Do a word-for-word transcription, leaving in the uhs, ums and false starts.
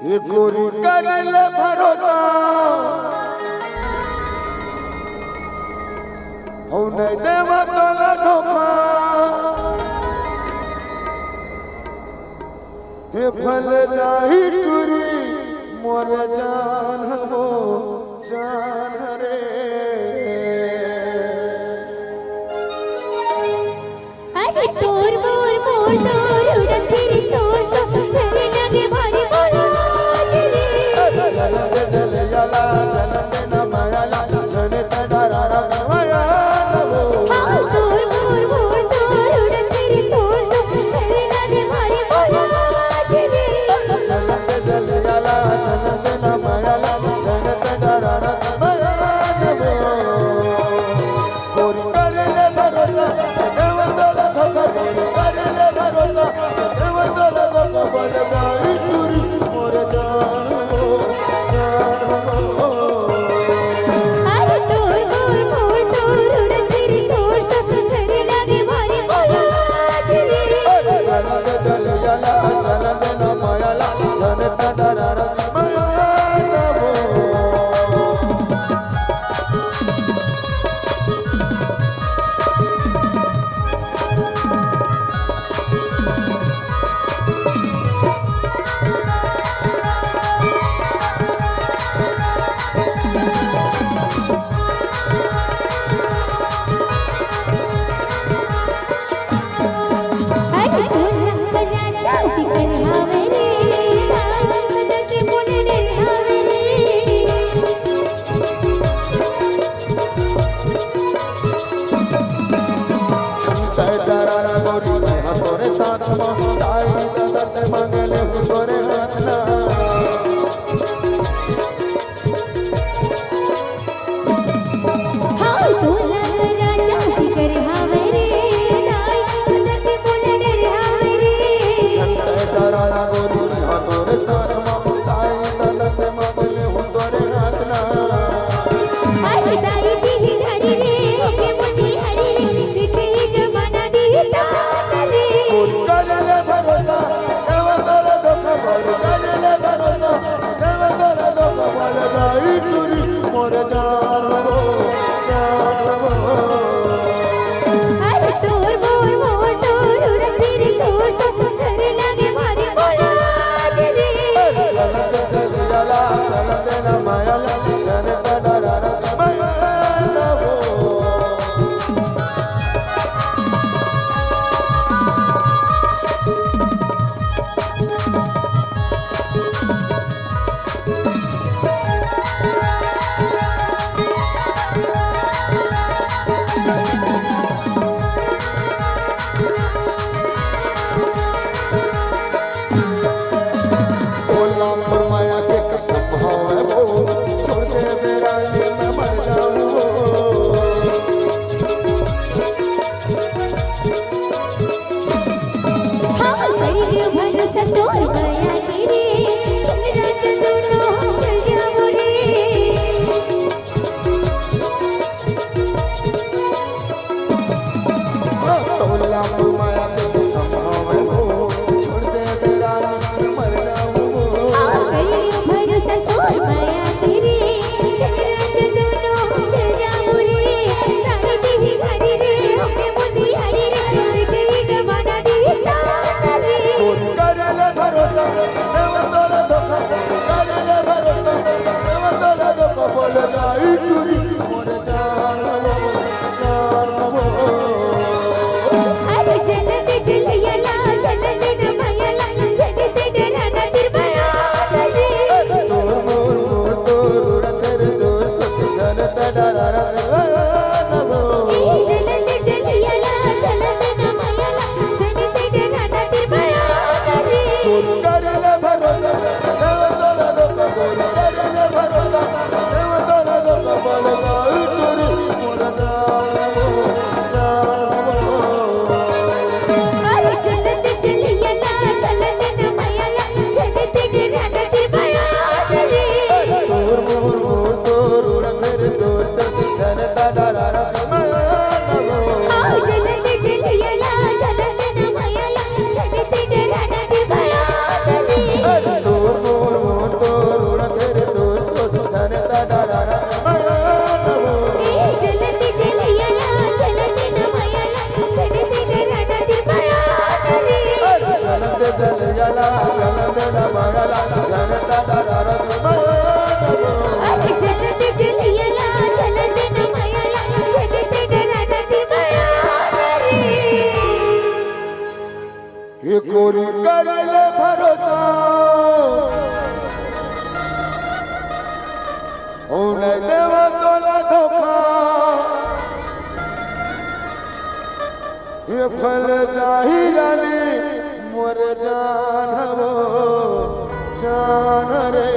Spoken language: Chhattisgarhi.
ए गोरी कर ले भरोसा, हौ नहीं देवा तोला धोखा। हे भल जाही टूरी मोर जान हो जान रे। अरे तोर मोर मोर तोर उड़त फिर सोर सोर करे लगे भारी बोला आज रे। जलते जले आला, जलते न मायाला, जने तडारा रंगवाया नवो। हाँ, तोर मोर मोर तोर उड़त फिर सोर सोर करे लगे भारी बोला आज रे। जलते जले आला, जलते न मायाला, जने तडारा रंगवाया नवो। गोरी कर ले भरोसा, देव तोला धोखा। गोरी कर ले भरोसा, देव तोला धोखा। बोल जाई टूरी मोर जान हो, जान हो। अरे तोर मोर मोर तोर उड़त फिर सोर सोर करे लगे भारी बोला आज रे। अरे चल दे चल याला, चल दे न मायाला, जने तडारा रंगवाया नवो। तय डराना गोरी, मैं हाँ तोरे साथ में, ताई दादा से मांगे ले हूँ तोरे हाथ ना। हाँ, तोला राजा जिगर हावे रे, ताई दादा के मोला डर हावे रे। तय डराना गोरी, मैं हाँ तोरे साथ में, ताई दादा से मांगे ले हूँ तोरे हाथ ना। अरे दाई दी हरी रे, ओके मोती हरी रे, देखे ही जमाना दी ताना रे। गोरी कर ले भरोसा, देव तोला धोखा। गोरी कर ले भरोसा, देव तोला धोखा। बोल जाई टूरी मोर जान हो, जान हो। अरे तोर मोर मोर तोर उड़त फिर सोर सोर करे लगे भारी बोला आज रे। अरे जलते जलैया ला, जलते न मया ला, जलते डराना दी मया रे। ये गोरी कर ले भरोसा, ओ नहीं देवा तोला धोखा। ये फल जाही रानी मोर जान हवो जान रे।